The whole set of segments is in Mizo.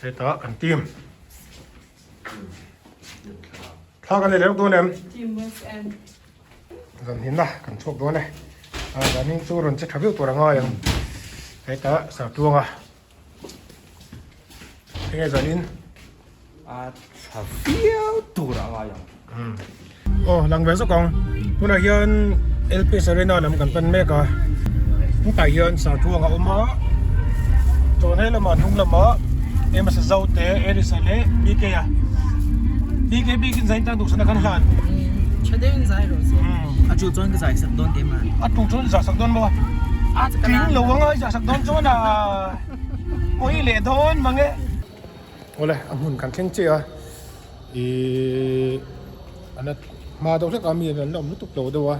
Hetah kan team thla kan nei leh lawk dawn em? Team West End. Zan hinna kan chhuak dawn e. Zan hin chu rawn che tha viau tur a ngai ang. Hetah Sartuanga. Enge zan in? A tha viau tur a ngai ang. Aw lang ve zawk ang. Tunah hian LPS Arena lam kan pan mek a. Hetah hian Sarthuang a awm a. Chuan he lamah hnung lamah Amos Zote, Erisa leh BK a. BK bikin zain tan duhsana kan hlan. Tha deuhin zai rawh se. A tu chuan ka zai sak dawn keimah. A tu chuan zah sak dawn maw? A tling lo anga i zah sak dawn chuan a pawi leh dawn mang e. Awle a hmun kan thleng chiah a ihh an hma deuh hlek a mi an la awm lutuk lo deuh a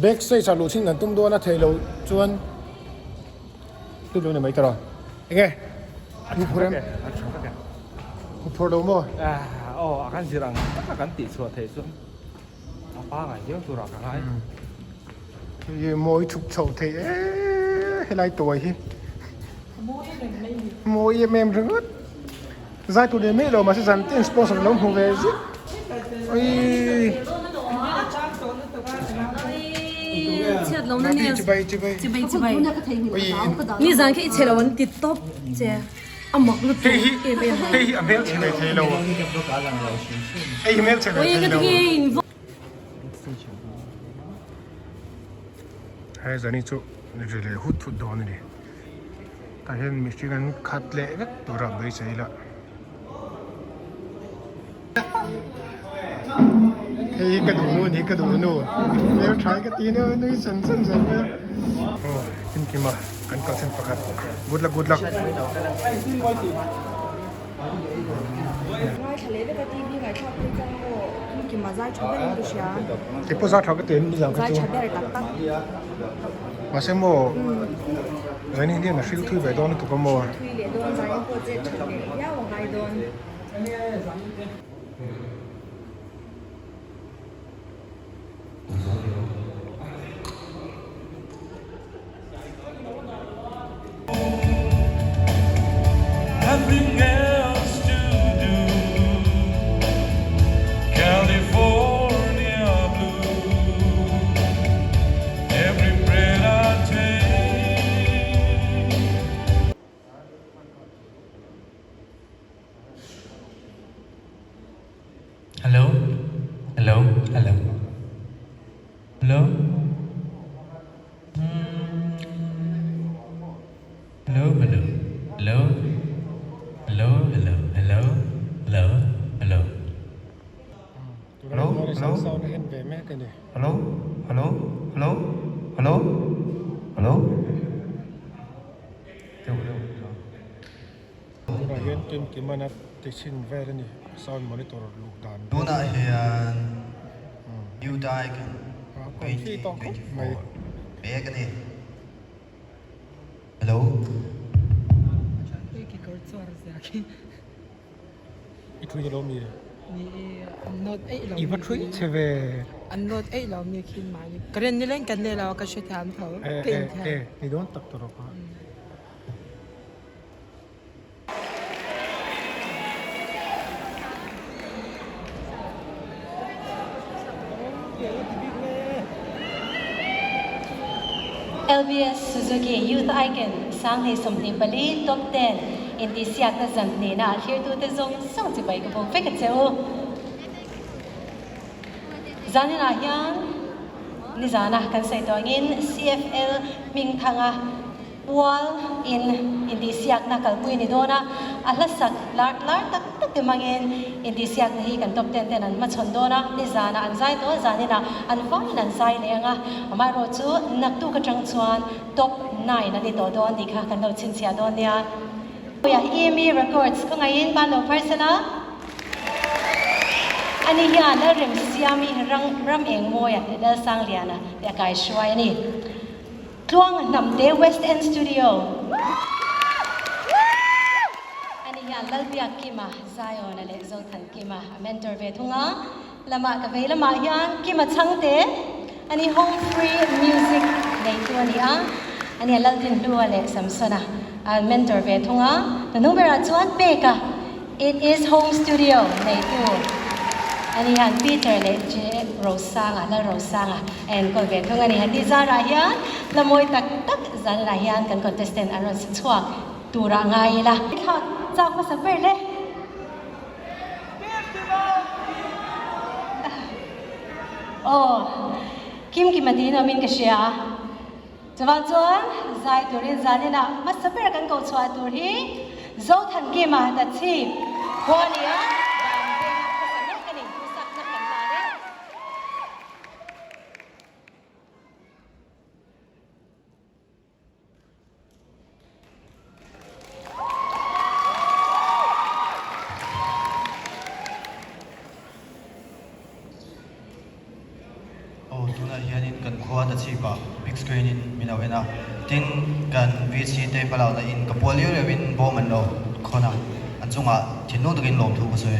back stage ah luh chhin kan tum dawn a theih loh chuan lut lo ni mai tawh enge a tha vek e a tha vek e hu phur lo maw aw a kan zir ang tak a kan tih chhuah theih chuan a pangai viau turah ka ngai hei mawi chhuk chho thei e helai tuai hi mawi em em ringawt zai tur leh miah lo mahse zan te sponsor lo hmu ve zet awii chibai chibai ni zan khi i chhe lo an ti tawp che a mak lutuk hei hi hei hi a hmel chhe ve thei lo hei hi hmel chhe ve thei lo Hei zani chu ri leh hut hut dawn a ni tah hian mihring an khat leh vek tur a beisei ila hei hi ka duh nu a ni ka duh nu hmeltha hi ka ti neu nui sen sen zel mai a aw kimkima kan kalsan pakhat good luck good luck. Ngaithla leh vek a TV ngaihthlak pui chuan maw Kimkima zai tha ber in ka hria. Kei pawh zai tha ka ti em nizan kha chu. Zai tha ber tak tak. Mahse maw Zaini hian a hril thui ve dawn lutuk a maw. Hril thui leh dawn Zaini pawh chet that leh viau a ngai dawn. Hello hello hello hello Hello hello hello hello hello hello hello hello Hello hello hello hello hello hello hello Tunah hian Kimkimana ti chhin vel a ni sound monitor luh dan vel. Tunah hian New Daikin 2024 pek a ni. Hello. I thui lo mi? I va thui che ve. An load eih lo mi khin mahni. Ka ren nileng kan nei lo a ka hrethiam tho. Ka inthiam. E ni dawn tak tawh rawh. LBS Suzuki Youth Icon 2024 Top 10 intihsiakna zan hnena thlirtute zawng zawng chibai ka bawk vek a che u. Zaninah hian nizana kan sawi tawh angin CFL hmingthanga Pual in intihsiakna kalpui a ni dawn a, a hla sak lar lar tak tak te hmangin intihsiakna hi kan top ten ten an hmachhawn dawn a, nizanah an zai tawh a, zaninah an vaiin an zai leh ang a, amaherawh chu naktuk atang chuan top nine a ni tawh dawn tih kha kan lo chhinchhiah dawn nia. Puia EME Records khawngaihin ban lo pharsan a, ani hian Lalremsiami Ram Engmawia leh Lalsangliana te a kaihruai a ni. Tluanga Hnamte West End Studio A ni hian Lalbiak Kima, Zion-a leh Zothan Kima a mentor ve thung a, lamah ka vei lamah hian Kima Chhangte a ni Home Free Music neitu a ni a, a nia Laldinhlua leh Samsona a mentor ve thung a. Hnuhnung berah chuan peka It is Home Studio neitu a ni han Peter leh J Rosanga, Lal Rosanga a enkawl ve thung a ni. Heti zarah hian hla mawi tak tak zanah hian kan contestant an rawn sa chhuak turah ngai ila. Thlak chak hmasa ber le. Aw, Kim Kima tiin awmin ka hria. Chuvang chuan zai turin zaninah hmasa ber kan ko chhuah tur hi Zothankima Tachhip khua nia dan venga khawsa mek a ni. Hmasakna kan hlan e. Aw tunah hianin kan khua ta chhipah big screen in min lo en a, tin kan VC te hmalakna in ka pual liau liau in bawm an lo khawn a, an chungah thinlung takin lawmthu ka sawi.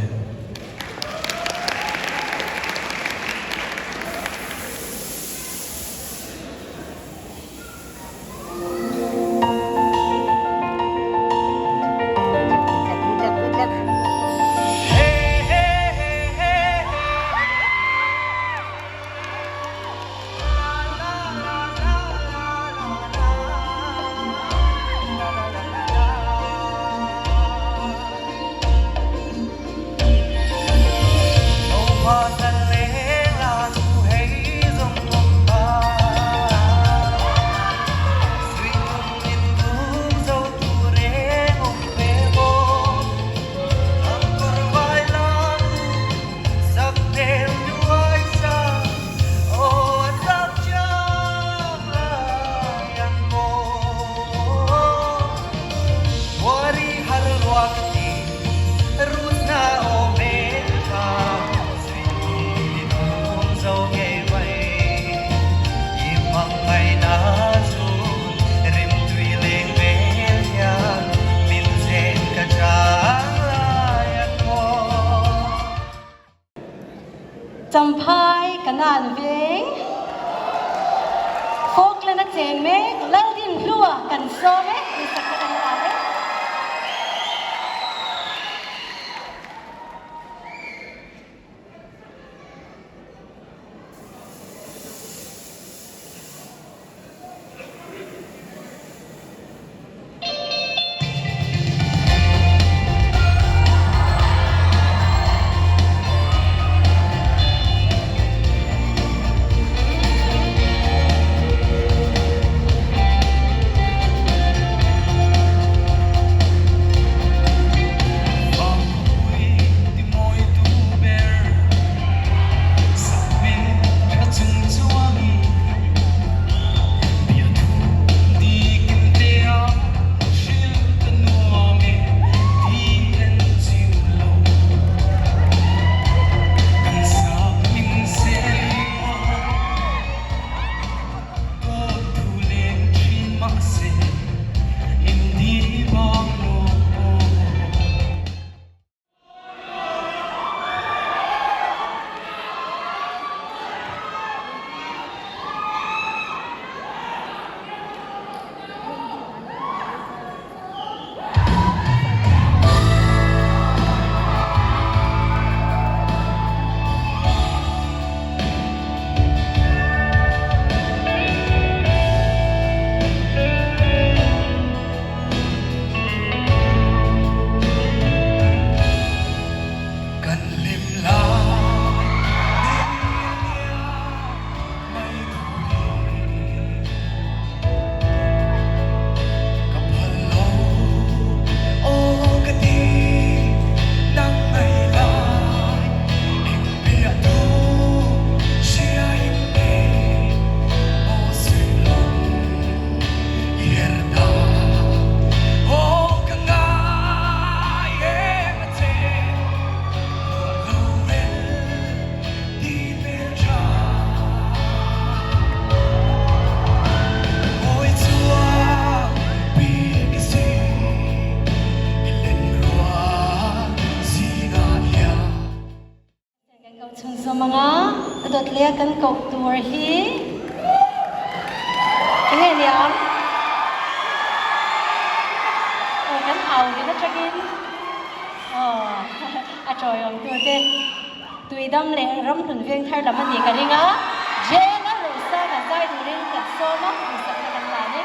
Champhai Kanan veng Falkland a cheng mek Laldinhlua kan sawm e, duhsakna kan hlan e. Kan koh chhunzawm anga a dawt leh a kan koh tur hi enge niang? Aw kan au. au rin atangin aw a tawiawm tute Tuidam leh Ramhlun Vengthar lam a nih ka ring a, Jail a Rosana zai turin kan sawm a, duhsakna kan hlan e.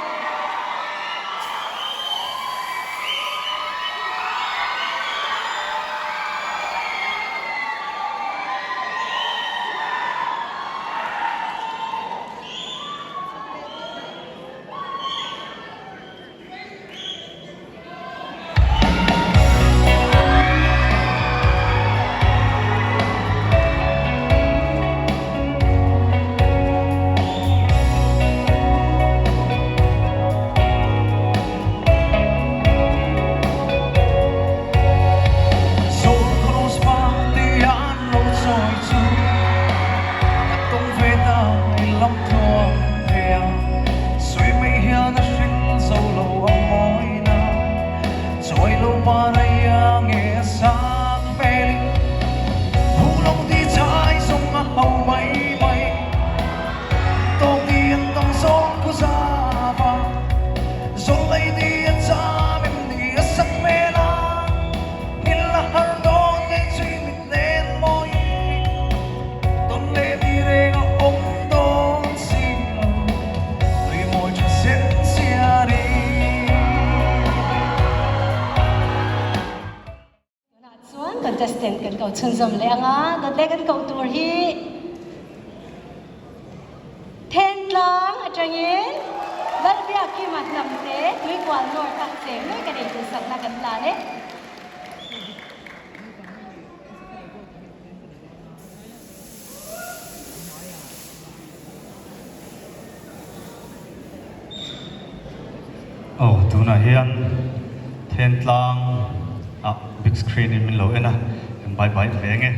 Tunah chuan contestant kan ko chhunzawm leh ang a, dawt leh kan koh tur hi Thentlang atangin Lalbiakkima hnamte Tuikual North a cheng mek a ni duhsakna kan hlan e. Aw tunah hian Thentlang ah big screen in min lo en a, kan bye bye ve nge.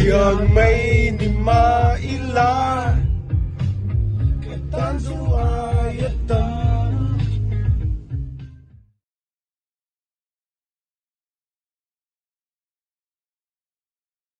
Thian mai ni mai.